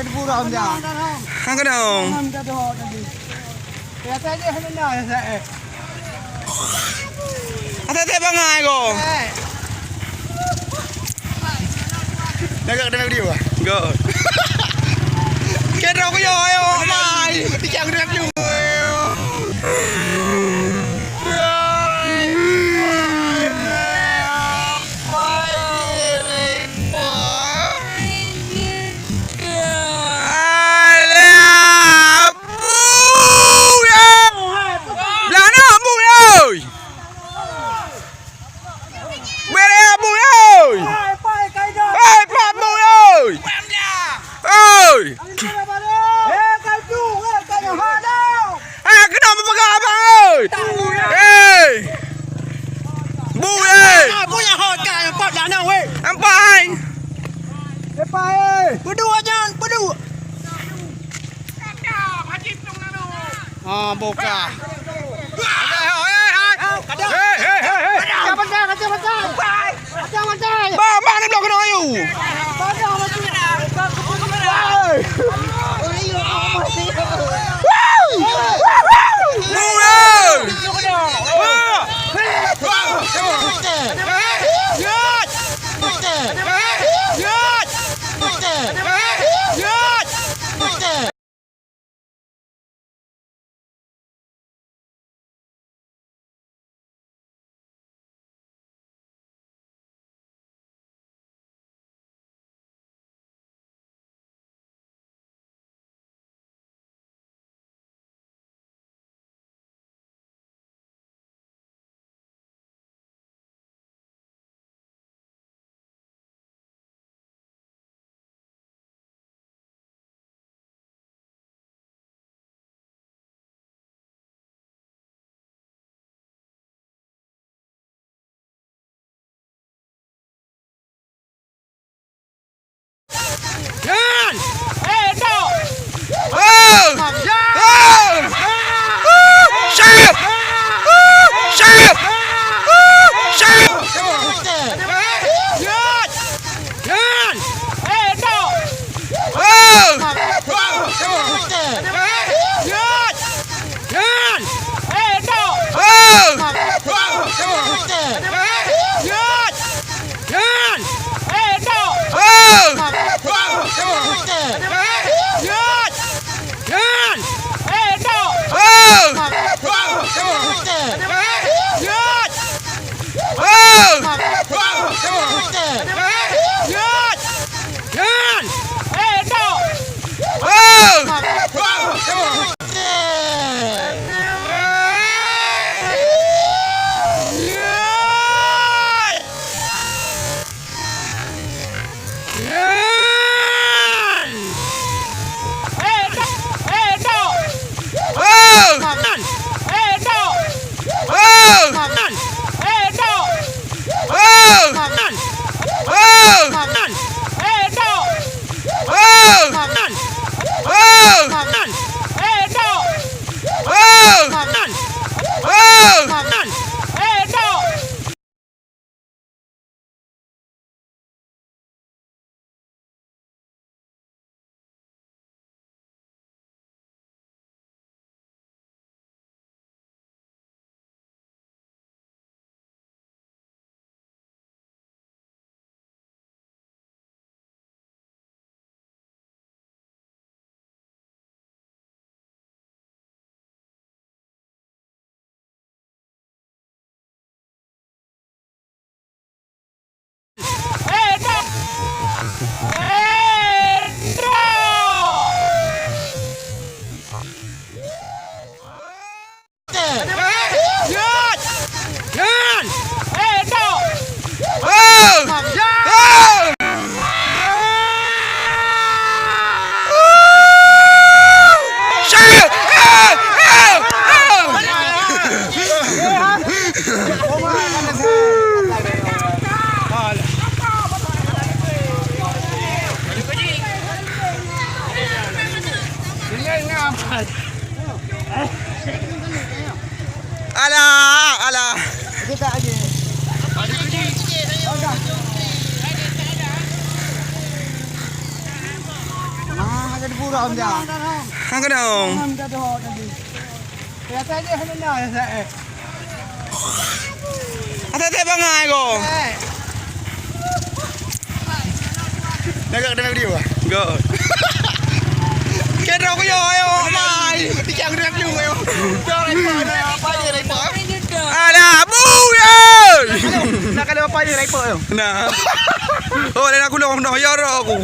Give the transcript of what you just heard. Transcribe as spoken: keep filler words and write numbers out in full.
Hang keunong. Até-até bangai ko. Dah gak kena video ah. Go. Kedok yo, ayo, mai. Tiang dah video. Alah, bui, eh! Belah na bui, oi! Bui, eh, bui, oi! Hei, pat bui, oi! Oi! Eh, keudong meupeugah abang, oi! Hei! Bui, oi! Bui nyang hot ka, nampak dak na, weh! Nampak, hai! Lepas, eh! Peuduek nyan, peuduek! Ah, boka. Hei, hei, hei, hei. Hei, hei, hei, hei. Kaca bantai, kaca bantai. Kaca bantai. Ba, ba ni blok kena ayu. Kaca bantai. Hei. Hei. Nyan! Eh, dok! Oh! Nyan! Oh! Syah! Oh! Syah! Oh! Syah! Nyan! Nyan! Eh, dok! Oh! Nyan! Nyan! Eh, dok! Oh! Nyan! Nyan! Eh, dok! Oh! Nyan! Nyan! Eh, dok! Oh! Nyan! Nyan! Eh, dok! Oh! Alah, alah. Hang keunong. Asai teh bangai ko. Nak kena video ah? Go. Kena aku yo, ayo, mai. Tiga kena video ayo. Alah, bu yo. Nak kena apa ni, repot yo? Nah. Oh, dah aku long dah, ya roh aku.